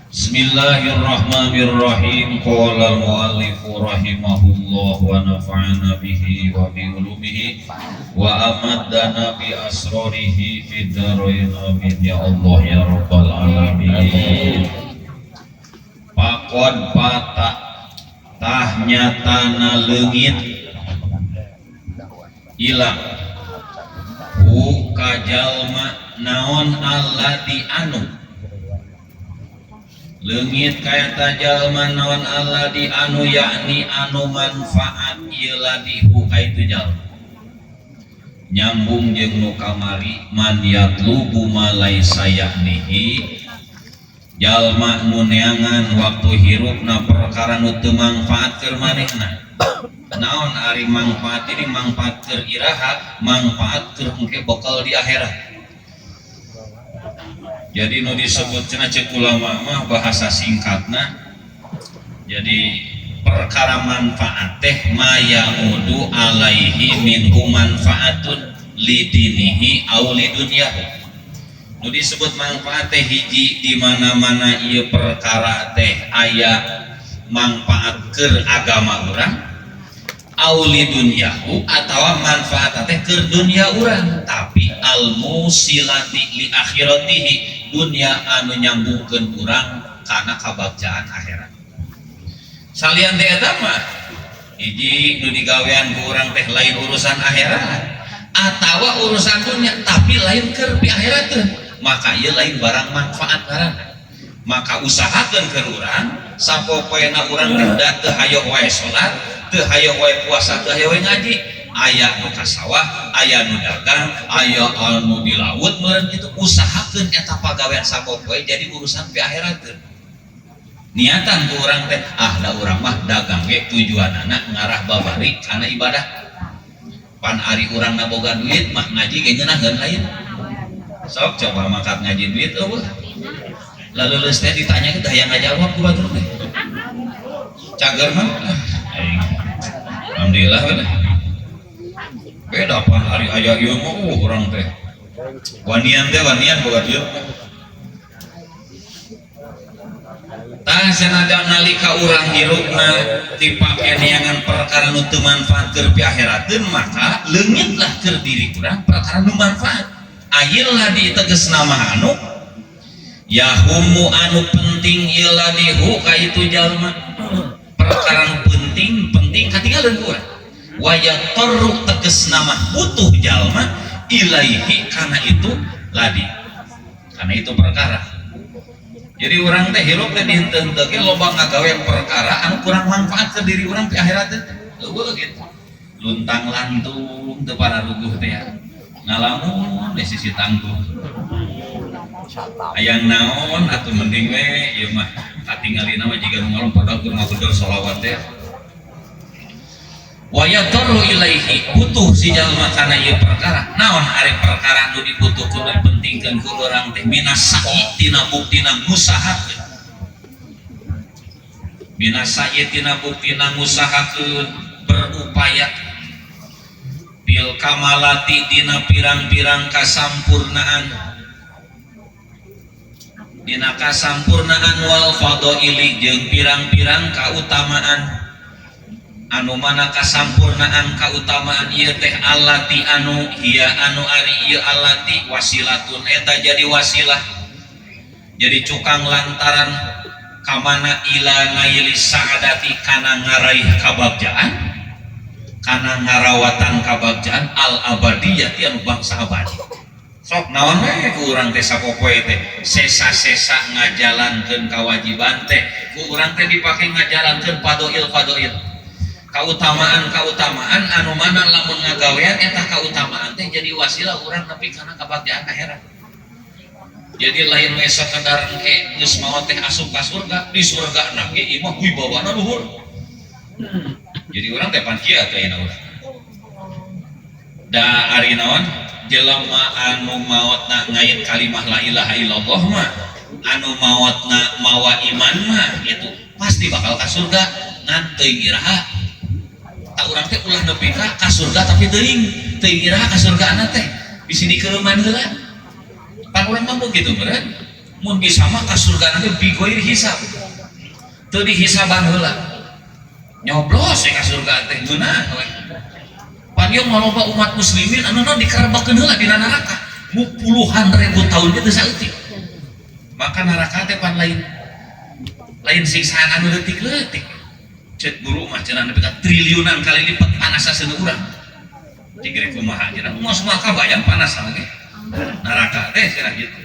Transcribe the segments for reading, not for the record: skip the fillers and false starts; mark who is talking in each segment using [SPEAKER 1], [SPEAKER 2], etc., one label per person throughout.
[SPEAKER 1] Bismillahirrahmanirrahim. Qala al-muallif rahimahullah wa nafa'ana bihi wa bi ulumihi wa amaddana bi asrarihi fid dharain, amin ya Allah ya rabbal alamin. Faqad fata, tah nyatana leungit, ilang, hu ka jalma naon, alladzi anu leungit ka eta jalma naon, alladzi anu yakni anu manfaat ieu ladzi hu ka itu jalma. Nyambung jeung nu kamari, man yatlubu ma laisa yaknihi, jalma nu neangan waktu hirupna perkara nu teu mangfaat keur manehna. Naon ari mangfaat ini? Mangfaat keur iraha? Mangfaat keur engke bekal di akhirat. Jadi nu disebut cenah cek ulama mah bahasa singkatna, jadi perkara manfaat teh ma ya'udu alaihi minhu manfaatun lidinihi au lidunyahu. Nu disebut manfaat teh hiji, di mana-mana ieu perkara teh aya manfaat keur agama urang, au lidunyahu, atawa manfaat teh keur dunya urang, tapi al musilati li akhiratihi, dunya anu nyambungkeun urang kana kabagjaan akhirat. Salian teh eta mah hiji nu digawean ku urang teh lain urusan akhirat atawa urusan dunia, tapi lain keur pi akhirat, maka ieu lain barang manfaat ngaranna. Maka usahakeun keur urang sapopoena urang teh da teu hayoh wae salat, teu hayoh wae puasa, teu hayoh wae ngaji. Aya nu ka sawah, aya nu dagang, aya anu di laut meureun kitu. Usahakeun eta pagawean sapopoe jadi urusan pi akhirat. Niatan ku urang teh, ah, da urang mah dagang ge tujuanana ngarah babari kana ibadah. Pan ari urang na boga duit mah ngaji ge ngeunaheun, lain? Sok coba mangkat ngaji duit euweuh. Lalu lulus teh ditanya kita hayang ngajawab ku batur teh cager mah, ah, aing alhamdulillah we. Beda pan ari aya ieu mah, urang teh wanian teh wanian boga duit mah. Tah, sanajan nalika urang hirupna dipake neangan perkara nu teu manfaat keur pi akhirateun, maka leungitlah keur diri urang perkara nu manfaat. Ayeuna di tegasna mah anu yahumu anu penting ieu ladzi hu ka itu jalma, perkara nu penting penting katinggalan ku urang. Wa yatarru, tegasna mah butuh jalma, ilaihi kana itu ladzi, karena itu perkara. Jadi urang teh hirup teh dihenteu-henteu ge loba ngagawe perkara anu kurang manfaat ke diri urang di akhirat teh. Euweuh gitu, luntang lantung teu pararuguh teh ya, ngalamun di sisi tangguh hayang naon atuh, mending we ieu mah katingalina mah jiga nu ngalom, padahal keur ngagedor sholawat teh. Wa yadarru ilaihi, butuh si jalma kana ieu perkara. Naon ari perkara nu dibutuhkeun, nu dipentingkeun ku urang teh? Minas sa'i, tina buktina ngusahakeun, minas sa'i, tina buktina ngusahakeun, berupaya, bil kamalati, dina pirang-pirang kasampurnaan, dina kasampurnaan, wal fadaili, jeung pirang-pirang kautamaan, anu mana kasampurnaan kautamaan ieu teh allati anu hiya anu ari ieu allati wasilatun eta jadi wasilah, jadi cukang lantaran kamana, ila naili sa'adati, kana ngaraih kabagjaan, kana ngarawatan kabagjaan, al abadiyati anu bangsa abadi. Sok naon we ku urang teh sapopoe teh sesa-sesa ngajalankeun kawajiban teh ku urang teh dipake ngajalankeun fadail fadail, kautamaan kautamaan, anu mana lamun ngagawean eta kautamaan teh jadi wasilah urang nepi kana kabagjaan akhirat. Jadi lain we sakadar engke geus maot teh asup ka surga, di surga na ge ieu mah wibawana luhur. Jadi urang teh pan kieu atuh ayeuna urang da ari naon, jelema anu maotna ngait kalimah la ilaha illallah mah, anu maotna mawa iman mah gitu pasti bakal ka surga, ngan teuing iraha. Tak urang teh ulah nepi ka surga, tapi teuing teuing iraha ka surga teh bisi dikereuman heula. Pan urang mah gitu meureun. Mun bisa mah ka surga nanti bighoiri hisab, teu dihisaban heula, nyoblos ya ka surga teh ngeunah we. Pan ieu maloba umat muslimin anu naon, dikerebekeun heula dina neraka mu puluhan ribu tahun ge teu saeutik. Maka neraka teh pan lain lain siksaan anu leutik-leutik. Cek guru mah cenah nepi ka triliunan kali lipat panasna seuneu urang. Cik kumaha cenah, moal moal kabayang panas ge neraka teh cenah gitu.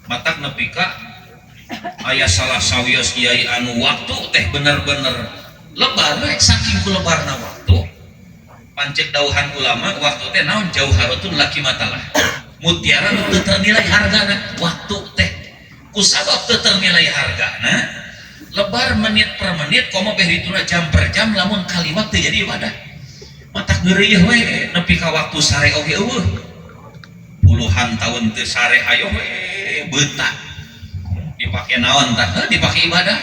[SPEAKER 1] Matak nepi ka aya salah sawios kiai anu waktu teh bener-bener lebar we, saking ku lebarna waktu. Pan cek dawuhan ulama, waktu teh naon, jauharatun la qimatalah, mutiara nu teu ternilai hargana waktu teh. Kusabab teu ternilai hargana, lebar menit per menit, komo beh dituna jam per jam, lamun kaliwat teu jadi ibadah. Matak ngeureuyeuh we nepi ka waktu sare oge euweuh. Puluhan tahun teu sare, hayo we beunta dipake naon tah? Heuh, dipake ibadah.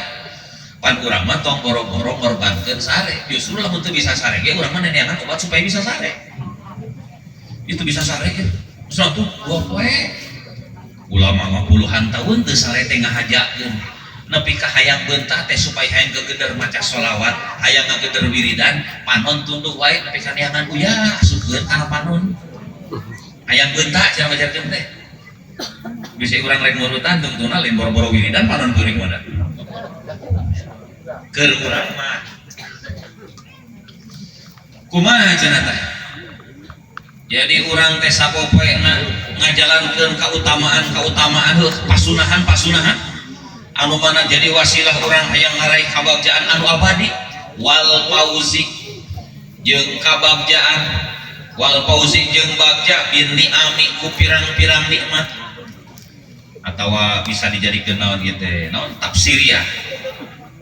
[SPEAKER 1] Pan urang mah tong boro-boro ngorbankeun sare, justru lamun teu bisa sare ge urang mah neneangan obat supaya bisa sare. Itu bisa sare ge tuh 2 poe. Ulama mah puluhan tahun teu sare teh ngahajakeun nepi ka hayang beunta teh supaya hayang gegeder maca sholawat, hayang ngageder wiridan, panon tunduh wae nepi ka neangan uyah asupkeun kana panon. Hayang beunta cenah majarkeun teh. Bisa urang rek nurutan tungtungna lain boro-boro wiridan, panon geuring mana keur urang mah. Kumaha cenah teh? Jadi urang teh sapopoena ngajalankeun kautamaan-kautamaan, heuh, pasunahan-pasunahan anu mana jadi wasilah urang hayang ngaraih kabagjaan anu abadi, wal fauzi jeung kabagjaan, wal fauzi jeung bagja, bin ni'ami ku pirang-pirang nikmat, atau bisa dijadikan naon gitu, naon, tafsiriyah.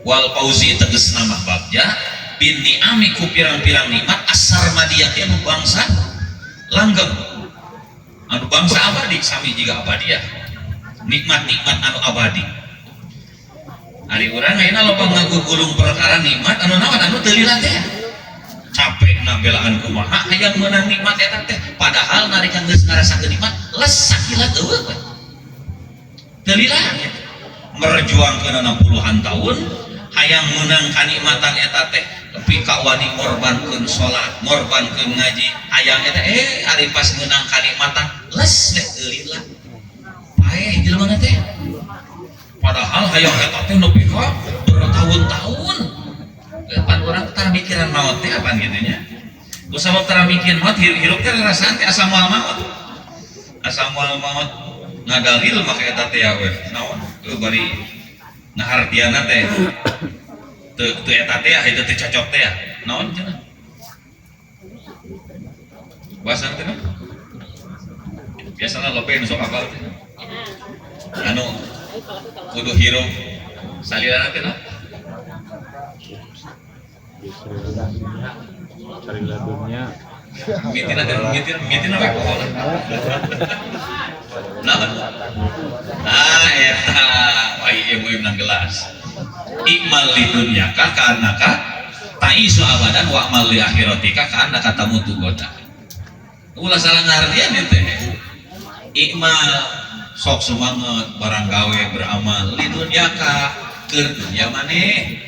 [SPEAKER 1] Wal fauzi tegas nama bagja, bin ni'ami ku pirang-pirang nikmat, asarmadiyah anu bangsa langgeng, anu bangsa abadi, sami juga abadiah, nikmat-nikmat anu abadi. Ari urang ayeuna loba ngagugulung perkara nikmat anu naon, anu teu lila teh. Capek na belaan kumaha hayang meunang nikmat eta teh, padahal nalika geus ngarasakeun nikmat, les sakilat euweuh we. Teu lila gitu. Merjuangkeun puluhan tahun hayang meunang kanikmatan eta teh, nepi ka wani ngorbankeun salat, ngorbankeun ngaji, hayang eta. Eh, ari pas meunang kanikmatan, les teh teu lila. Paeh jelema teh. Padahal hayang eta teh nepi ka bertahun-tahun. Pan urang tara mikiran maot teh apaan gitu nya. Ku sabab tara mikirin maot, hirup teh rasaan teh asa moal maot. Asa moal maot ngadalil maka eta teh ya we. Naon? Teu bari ngahartiana teh teu teu eta teh ya, itu teh cocok teh ya. Naon cenah? Bahasa teh naon? Biasana lope nu sok apal teh. Anu kudu hirup salilana teh naon?
[SPEAKER 2] Dunia, carilah dunia.
[SPEAKER 1] Mitina teh mitina mitina we pokona. Naon? Ah, eta wah ieu mah gelas. I'mal li dunyaka ka'annaka taisyu abadan wa'mal li akhiratika ka'annaka tamutu ghodan. Ulah salah ngartian ieu teh. I'mal, sok semangat barang gawe, beramal, li dunyaka keur dunya maneh,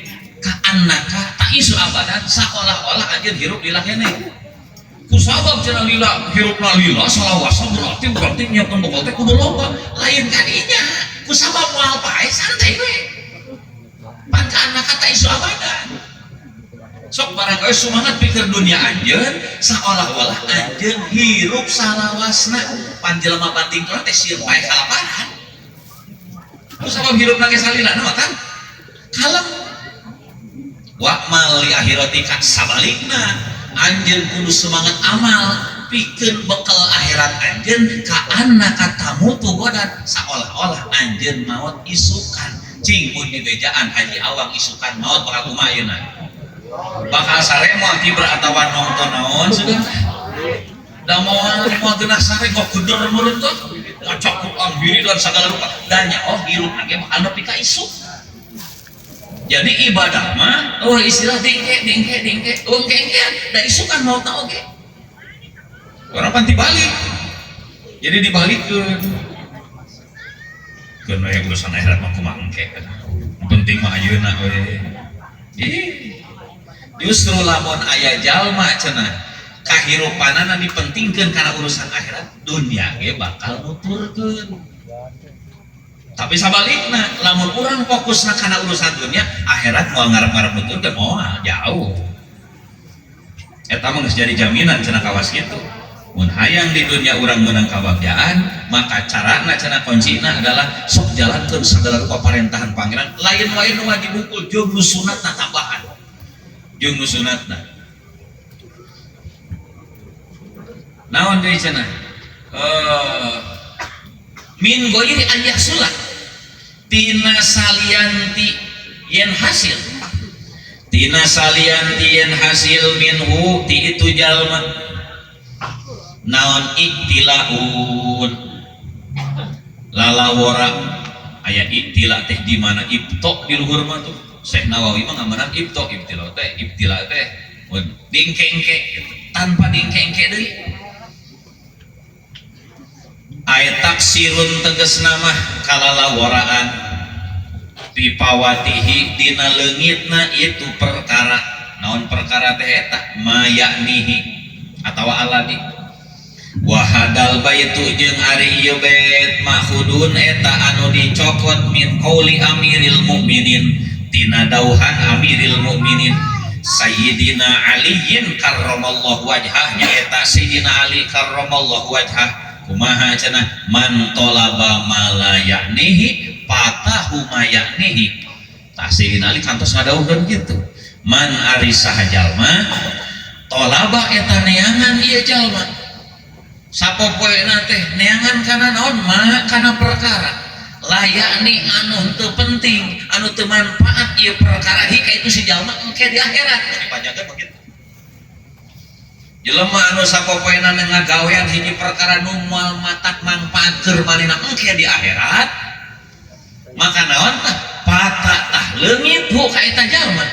[SPEAKER 1] ka'annaka taisyu abadan seolah-olah anjeun hirup lila keneh. Kusabab cenah lila, hirupna lila salawasa, berarti berarti nyiapkeun bekal teh kudu loba. Lain kadinya, kusabab moal paeh santai we. Pan ka'annaka taisyu abadan. Sok barang gawe semangat pikir dunia anjeun seolah-olah anjeun hirup salawasna. Pan jelema banting tulang teh sieun paeh kalaparan. Kusabab hirupna ge salila mah kan kalem. Wa'mal li akhiratika sabalikna anjeun kudu semangat amal pikeun bekal akhirat anjeun, ka'annaka tamutu ghodan seolah-olah anjeun maot isukan. Cing mun dibejaan Haji Awang isukan maot, bakal kumaha ayeuna? Bakal sare moal kiber atawa nonton naon sudah da moal moal geunah sare, kok geder meureun tuh ngacak Quran wiridan segala rupa dan oh hirup ge bakal nepi ka isuk. Jadi ibadah mah oh istilah dingke dingke dingke oh engke-engkean da isukan maotna oge. Urang pan dibalik, jadi dibalikeun. Keun we urusan akhirat mah kumaha engke. Penting mah ayeuna we. Ih. Justru lamun aya jalma cenah kahirupanana dipentingkeun kana urusan akhirat, dunia ge bakal nuturkeun. Tapi sabalikna, lamun urang fokusna kana urusan dunia, akhirat moal ngarep-ngarep nuturkeun, moal jauh. Eta mah geus jadi jaminan cenah kawas kitu. Mun hayang di dunia urang meunang kabagjaan, maka carana cenah kuncina adalah sok jalankeun segala rupa parentahan Pangeran, lain wae nu wajib hungkul jeung nu sunatna tambahan. Jeung nu sunatna. Naon deui cenah? Min ghairi an yahsula tina salianti yen hasil. Tina salianti yen hasil minhu ti itu jalma. Naon iktilaun lalawora aya iktila teh di mana ibto di luhur mah tuh Syekh Nawawi mah ngamanan ibto ibtila teh mun diengke-engke gitu tanpa diengke-engke deui aya taksirun tegasna mah kalalaworaan pipawatihi dina leungitna itu perkara naon perkara teh eta mayanihi atawa aladi wahadal baitu jeung ari ieu bait mahudun eta anu dicokot min qauli amiril mukminin tina dauhan amiril mukminin Sayyidina Aliyin karramallahu wajhah nyaeta Sayyidina Ali karramallahu wajhah kumaha cenah man talaba ma la ya'nihi fatahu ma ya'nihi tah Sayyidina Ali kantos ngadawuhkeun kitu man ari saha jalma talaba eta neangan ieu jalma sapopoena teh neangan kana naon ma kana perkara layakni anu teu penting anu teu manfaat ieu perkara hika itu si jalma engke di akhirat mun dipanjangkeun begitu jelema anu sapopoena ngagawean hiji perkara nu moal matak manfaat keur manehna engke di akhirat maka naon tah pata tah leungit hu ka eta jalma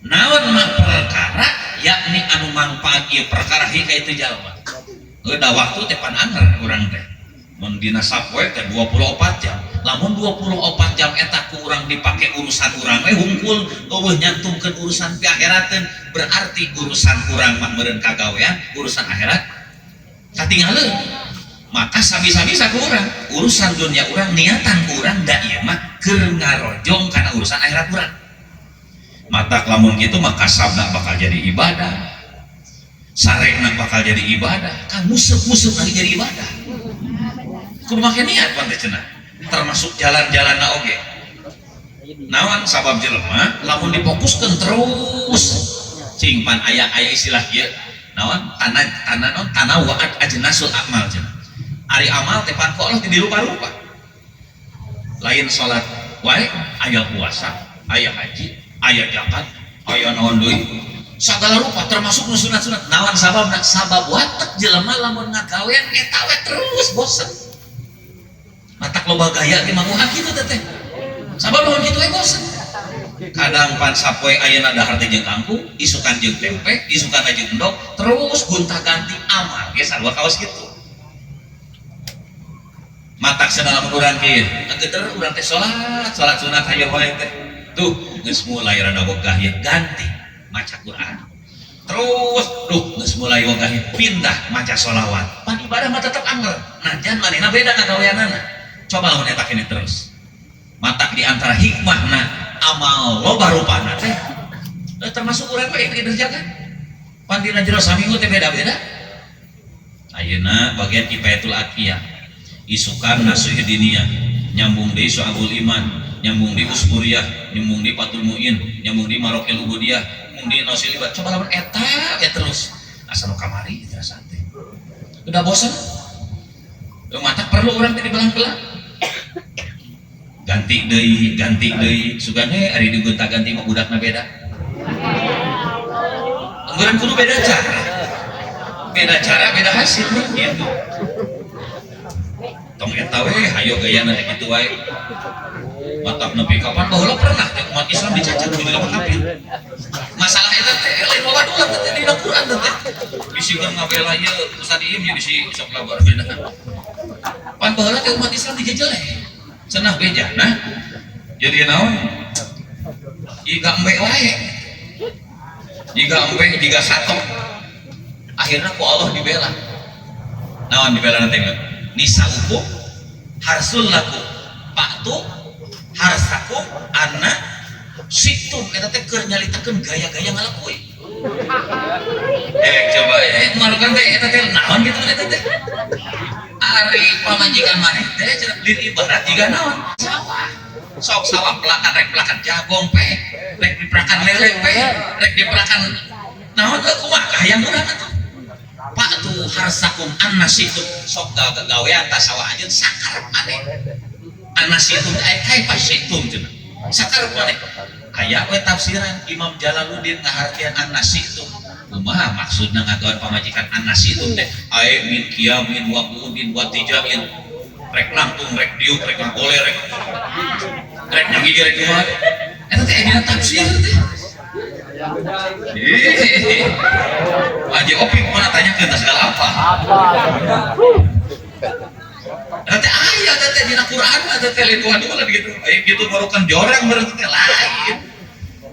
[SPEAKER 1] naon mah perkara yakni anu manfaat ieu perkara hika itu jalma. Udah waktu teh pan anger urang teh mun dina sapoe teh 24 jam lamun 24 jam eta ku urang dipake urusan urang we hungkul eueuh nyantumkeun urusan pi akhirateun berarti urusan urang mah meureun kagawean urusan akhirat katinggaleun maka sabisa-bisa ku urang urusan dunia urang niatan ku urang da ieu mah keur ngarojong kana urusan akhirat urang matak lamun kitu mah kasabna bakal jadi ibadah sarekna bakal jadi ibadah kan musep-musep lagi jadi ibadah kudu make niat pan teh cenah termasuk jalan-jalanna oge naon sabab jelema lamun difokuskeun terus cing pan aya-aya istilah ieu naon tanah tanah naon tanawwa'at ajnasul amal cenah ari amal teh pan ku Allah teh dirupa-rupa lain salat wae aya puasa aya haji aya zakat aya naon deui segala rupa termasuk nu sunat-sunat naon sababna sabab watek jelema lamun ngagawean eta we terus bosen matak loba gaya ge manguha kitu teh sabab lamun kitu we bosen kadang pan sapoe ayeuna dahar teh jeung kangkung isukan jeung tempe isukan jeung endog terus gonta-ganti amal ge sarua kaos kitu matak cenah lamun urang kieu ngegeder urang teh salat salat sunat hayo wae teh tuh geus mulai rada wegah ye ganti maca Quran terus duh geus mulai wegah pindah maca sholawat pan ibadah mah tetep anger najan manehna beda ngagaweanana coba lamun eta kene terus matak di antara hikmahna amal loba rupana teh termasuk urang we dikerjakan pan dina jero saminggu teh beda-beda ayeuna bagian kifayatul atqiyah isukan nasuh diniyah nyambung deui Syu'abul Iman nyambung di Usburiyah nyambung di Fathul Muin nyambung di Marokil Ubudiyah nyambung di Nasil Ibad coba lamun eta ya terus asa nu kamari terasa teh udah bosan mata perlu urang teh dibelang-belang ganti deui sugan we ari digonta-ganti mah budakna beda anggaran kudu beda cara beda hasil gitu tong eta we hayo gayana teh kitu wae matak nepi kapan baheula pernah teh umat Islam dicacat ku jelema kafir masalah eta teh lain wawadulan teh dina Quran teh bisi urang ngabela ieu Ustaz Iim ye bisi sok labar beda pan baheula teh umat Islam dijejeleh Cenah bejana jadi naon? Jiga embe wae. Jiga embe jiga sato. Akhirnya ku Allah dibela. Naon dibela nanti? Nisaukum harsul lakum fa'tu harsakum anna syi'tum eta teh keur nyalitakeun gaya-gaya ngalakui. Coba marukan teh eta teh naon gitu eta teh. Ari pamajikan maneh teh cenah lin ibarat jiga naon? Sawah. Sok sawah pelakan rek pelakan jagong pe, rek dipelakan lele pe, rek dipelakan naon kumaha kahayang urang atuh. Fa'tu harsakum anna syi'tum sok gawean ta sawah anjeun sakarep maneh. Anna syi'tum ai kaifa syi'tum cenah. Sakarep maneh. Aya we tafsiran Imam Jalaluddin ngahartian anna syi'tum. Kumaha maksudna ngagawean pamajikan anna syi'tum teh? Ae min qiyamin wa qu'udin wa tijain. Rek langtung, rek diuk, rek ngagole, rek rek nyangigi, rek kumaha. Eta teh dina tafsir teh. Haji Opik mana tanyakeun teh segala apa? Eta teh aya teh teh dina Quran mah teh lain dua-dua gitu. Aya gitu barukan jorang berarti teh lain.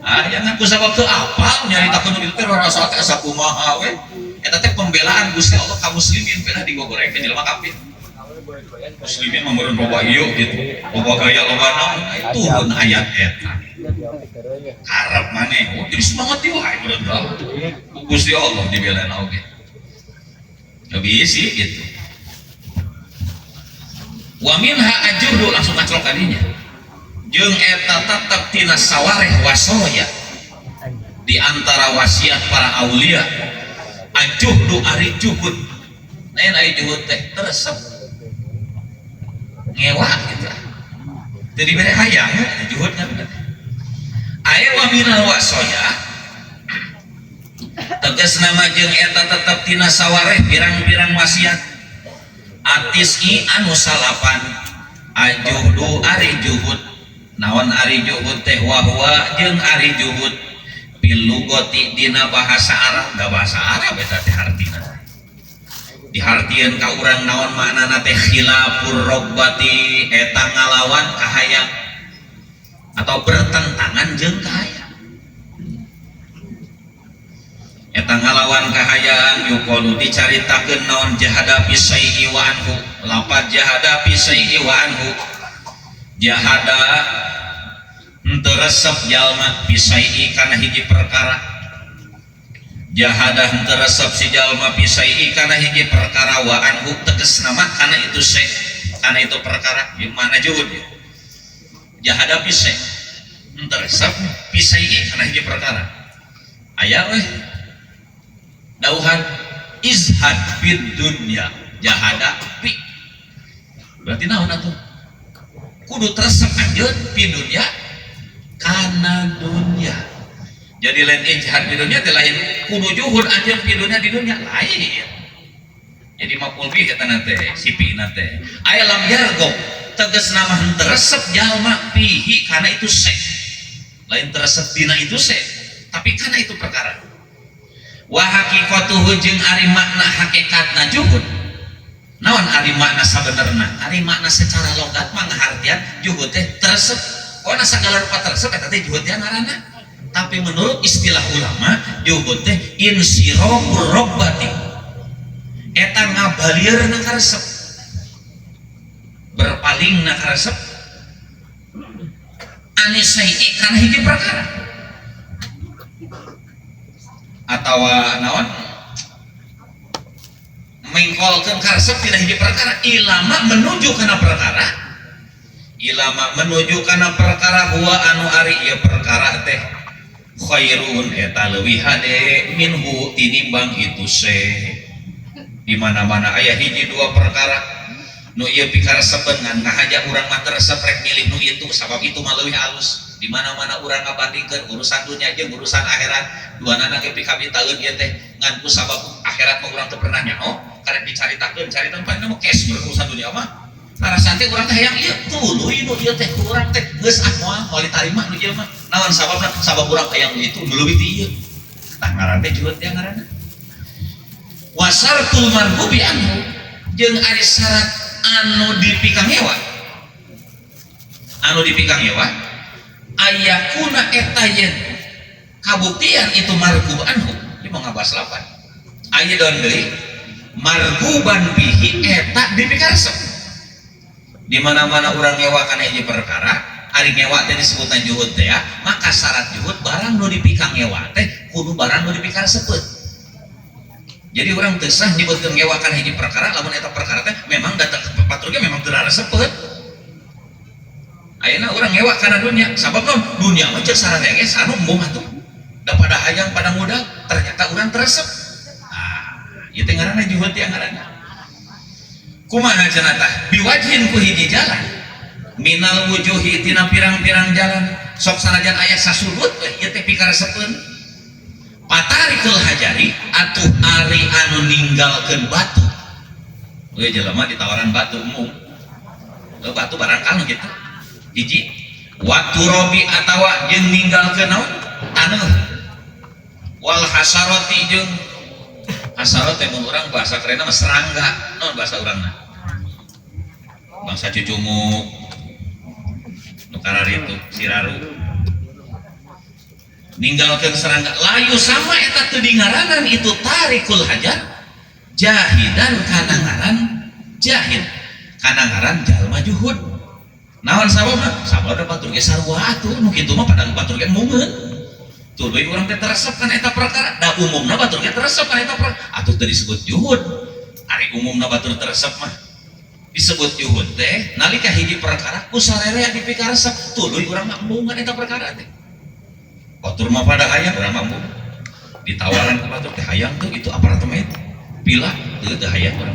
[SPEAKER 1] Ah, yang ku sabab teu apal nyaritakeun kitu teh rasa teh asa kumaha we. Eta teh pembelaan Gusti Allah ka muslimin beda digogorengkeun jelema kafir. Muslimin mah meureun loba ieu gitu. Loba gaya loba naon turun ayat eta. Karep maneh, oh jadi semangat ieu wae meureun ku Gusti Allah dibelain oge. Teu bisi gitu. Wa minha ajuhdu langsung kaclok kadinya. Jeung eta tetep tina sawareh wasoya di antara wasiat para aulia ajuhdu ari juhud. Lain ari juhud teh teresep ngewa gitu. Teu dibere hayang juhud kan. Aya wa minal wasoya tegas nama jeung eta tetep tina sawareh pirang-pirang wasiat atis'i anu salapan ajuhdu ari juhud. Naon ari juhud teh wahwa jeung ari juhud bil lugati dina bahasa Arab da bahasa Arab eta teh hartina dihartieun ka urang naon maknana teh khilafur robbati eta ngalawan kahayang atau bertentangan jeung kahayang eta ngalawan kahayang yuqalu dicaritakeun naon jahada fi syai'i wa anhu lapad jahada fi syai'i wa anhu jahada henteu resep jalma fi syai'i kana hiji perkara jahada henteu resep si jalma fi syai'i kana hiji perkara wa anhu tegasna mah kana itu syai' kana itu perkara gimana juhud ya jahada fi syai' henteu resep fi syai'i kana hiji perkara aya weh dauhan izhad fid dunya jahada fi berarti naon atuh kudu teresep anjeun fi dunya kana dunya jadi lain ijhad di dunya teh lain kudu juhud anjeun fi dunya di dunya lain jadi maf'ul bih eta teh si fi na teh aya lam yargo tegasna mah henteu resep jalma fihi kana itu syai lain teresep dina itu syai tapi kana itu perkara wa haqiqatuhu jeung ari makna hakikatna juhud naon ari makna sabenerna ari makna secara logat mah ngahartian juhud teh teresep pokona sagala rupa teresep eta teh juhud teh ngaranna tapi menurut istilah ulama juhud teh insirafur robbati eta ngabalieurna karesep berpalingna karesep anisai kana hiji perkara atawa naon mengkolkeun karesep tina hiji perkara ilama menuju kana perkara ilama menuju kana perkara huwa anu ari ieu perkara teh khairun eta leuwih hade minhu tinimbang itu se di mana-mana aya hiji dua perkara nu ieu pikaresepeun ngan ngahaja urang mah teu resep rek milih nu itu sabab itu mah leuwih alus di mana-mana urang ngabandingkeun urusan dunia jeung urusan akhirat duanana ge pikabitaeun ieu teh ngan ku sabab akhirat mah urang teu pernah nyaho karek dicaritakeun carita mah mah cash urusan dunia mah rarasaan teh urang teh hayang ieu tuluy nu ieu teh ku urang teh geus ah moal moal ditarima nu ieu mah naon sababna sabab urang hayang nu itu nu leuwih ti ieu tah ngaran teh juhud teh ngaranna wasartul marghubi anhu jeung ari syarat anu dipikangewa Anu dipikangewa ayakuna eta yen kabuktian itu margub anhu. Ieu mah ngabahas lapan. Ayeuna deui marguban bihi eta dipikaresep. Di mana-mana urang ngewa kana hiji perkara, ari ngewa teh disebutna juhud teh ya, maka syarat juhud barang nu dipikangewa teh kudu barang nu dipikaresepeun. Jadi urang teu sah nyebutkeun ngewa kana hiji perkara lamun eta perkara teh memang datang batur ge memang teu raresepeun. Ayeuna urang ngewa kana dunya, sabab naon? Dunya mah ceuk sararea ge sanu embung atuh. Da pada hayang pada muda ternyata urang teresep. Ah, ieu teh ngaranna juhud teh ngaranna. Kumaha cenah tah? Biwajhin ku hiji jalan. Minal wujuhi tina pirang-pirang jalan. Sok sanajan aya sasudut we ieu teh pikaresepeun. Patarikul hajari atuh ari anu ninggalkeun batu. We jelema ditawaran batu embung. Batu barang kanu kitu. Hiji waturobi atawa jeung ninggalkeun naon? Taneuh. Wal hasarati jeung hasarat teh mun urang bahasa kerenna mah serangga. Naon bahasa urangna? Bangsa cucunguk nu kararitu siraru. Ninggalkeun serangga layu sama eta teu dingaranan itu tarikul hajar jahidan kana ngaran jahid kana ngaran jalma juhud. Naon sababna? Sababna batur ge sarua atuh nu kitu mah pada batur ge embungeun. Tuluy urang teh teresep kana eta perkara. Da umumna batur ge teresep kana eta perkara. Atuh teu disebut juhud. Ari umumna batur teresep mah disebut juhud teh nalika hiji perkara ku sarerea dipikaresep tuluy urang mah embungeun eta perkara teh. Batur mah pada hayang urang mah embung. Ditawaran ku batur teh hayang tuh itu apartemen villa teu teu hayang urang.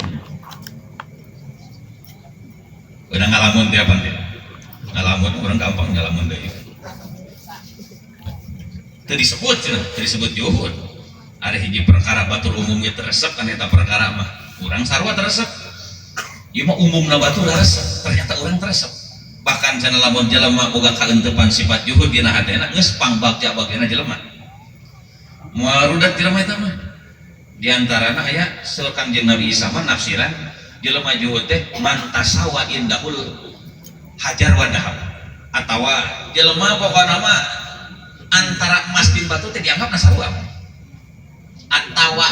[SPEAKER 1] Udah ngalamun teh apa teh? Ngalamun urang gampang ngalamun deui. Teu disebut cenah, teu disebut juhud. Ari hiji perkara batur umum ge teresep kan eta perkara mah. Urang sarua teresep. Ieu mah umumna batur resep, ternyata urang teresep. Bahkan cenah lamun jelema boga kaentepan sifat juhud dina hatena geus pangbagja-bagjana jelema. Moal rudet jelema eta mah. Di antarana aya saur Kangjeng Nabi Isa mah nafsiran jelema juhud teh man tasawa indahul hajar wa dahab. Atawa jelema pokona mah antara emas jeung batu teh dianggap sarua. Atawa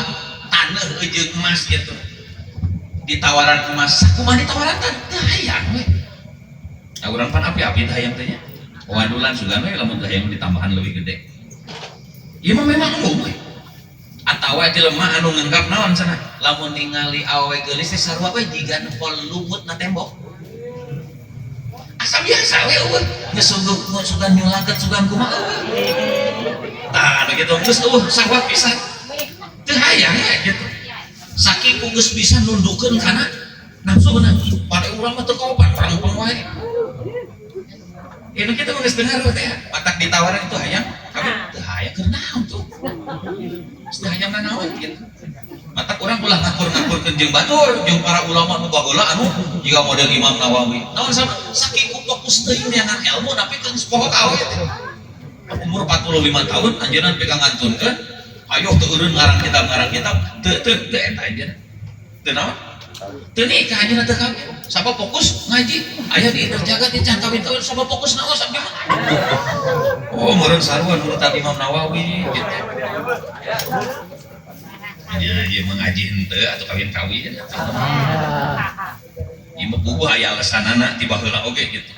[SPEAKER 1] taneuh jeung emas gitu. Ditawaran emas sakumaha ditawaran teh teu hayang we. Nah, urang pan api-api teh hayang teh nya. Wadulan sugan we lamun teu hayang ditambahan leuwih gede. Ieu mah memang umum we. Atawa jelema anu nganggap naon cenah lamun ningali awewe geulis teh sarua we jiga nempol lumut na tembok. Asa biasa we eueuh. Geus suguh sugan nyulakeun sugan kumaha eueuh. Tah nu kitu geus eueuh sahwat pisan. Teu hayang we gitu. Saking ku geus bisa nundukeun kana nafsuna. Pada urang mah teu kaopan urang pun wae. Ini kita geus dengar teh matak ditawaran itu hayang kami teu hayang keur naon tuh. Geus teu hayang nanaon gitu. Matak urang ulah ngakur-ngakurkeun jeung batur jeung para ulama nu baheula anu jiga model Imam Nawawi. Naon sama saking ku fokus teuing neangan ilmu tapi teu geus poho ka awe teh. Umur 45 tahun anjeunna pegang ngantunkeun ayo teu eureun ngarang kitab teu teu teu eta anjeunna. Teu naon? Teu nikah anjeunna teu kawin. Sabab fokus ngaji aya di terjaga di can kawin-kawin sabab fokus naon abdi mah. Oh meureun sarua nurutan Imam Nawawi gitu. Ya, ieu mah ngaji henteu atuh kawin-kawin. Ieu mah puguh aya alasanana ti baheula oge gitu.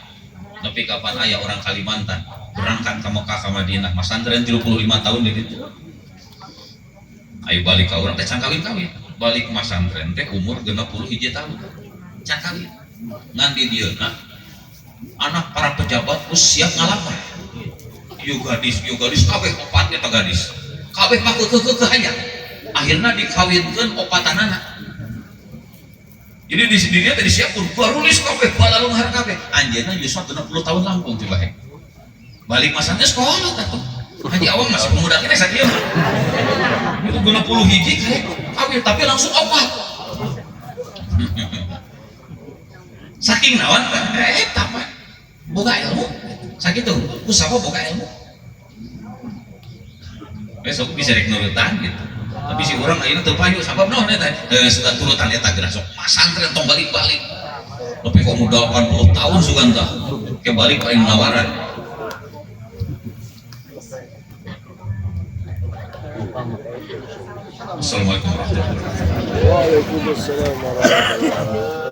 [SPEAKER 1] Nepi kapan aya orang Kalimantan berangkat ke Mekah ka Madinah masantren 35 tahun di ditu. Ayo balik ka urang teh can kawin-kawin. Balik masantren teh umur 61 tahun. Can kawin. Ngan di dieuna anak para pejabat geus siap ngalamar. Ieu gadis kabeh opat eta gadis. Kabeh mah keukeuh hayang. Akhirna dikawinkeun opatanana. Jadi di sini dia tadi siapun barulis kabeh balalunghar kabeh. Anjeunna yuswa 60 tahun langkung coba he. Balik masantren sekolah atuh. Haji Awang masih pemuda kene sakieu mah. Itu 61 karek kawin tapi langsung opat. Saking naon eta mah boga ilmu. Sakitu ku sapa boga ilmu. Besok bisa rek nurutan gitu. Tapi si urang ayeuna teu payu sabab naon eta? Sugan turutan eta geura sok masantren tong balik-balik. Tapi kok muda 80 tahun sugan tah. Ke balik aing nawaran. Assalamualaikum warahmatullahi wabarakatuh.
[SPEAKER 3] Waalaikumsalam warahmatullahi wabarakatuh.